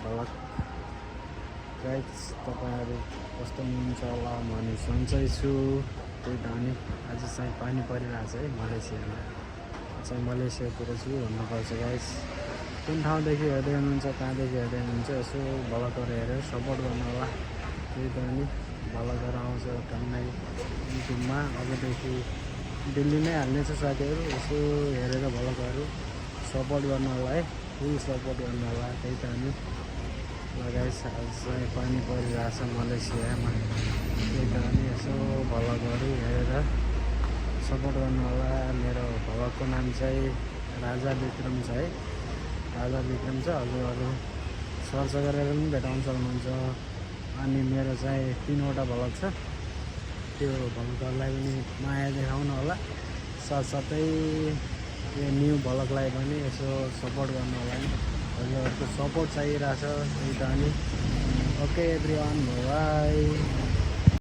Vlog. Guys तपाईहरु कस्तो हुनुहुन्छ होला भन्ने सन्चै छु। त्यही त अनि आज चाहिँ पानी परिरहेछ है मलेसियामा। चाहिँ मलेसियातिर छु भन्नुपर्छ गाइस। कुन ठाउँदेखि हेर्दै हुनुहुन्छ कहाँदेखि हेर्दै हुनुहुन्छ यसो भ्लगहरु हेरेर सपोर्ट गर्नु होला। त्यही त अनि भ्लगहरु आउँछ टन्नै युट्युबमा। अबदेखि डेली नै हाल्नेछु साथीहरु, यसो हेरेर भ्लगहरु सपोर्ट गर्नु होला है, फुल सपोर्ट गर्नु होला। त्यही त अनि ल गाइस आज चाहिँ पानी परिरहेछ मलेसियामा। त्यही त अनि यसो भ्लगहरु हेरेर सपोर्ट गर्नु होला। मेरो भ्लगको नाम चाहिँ राजा विक्रम छ है, राजा विक्रम छ। हजुरहरु सर्च गरेर पनि भेटाउन सक्नुहुन्छ। अनि मेरो चाहिँ 3वटा भ्लग छ, त्यो भ्लगहरुलाई पनि माया देखाउनु होला। साथसाथै यो न्यू भ्लगलाई पनि यसो सपोर्ट गर्नु होला नि, हजुरहरुको सपोर्ट चाहिरहेछ। त्यही त अनि ओके एभ्रीवन, बाइ।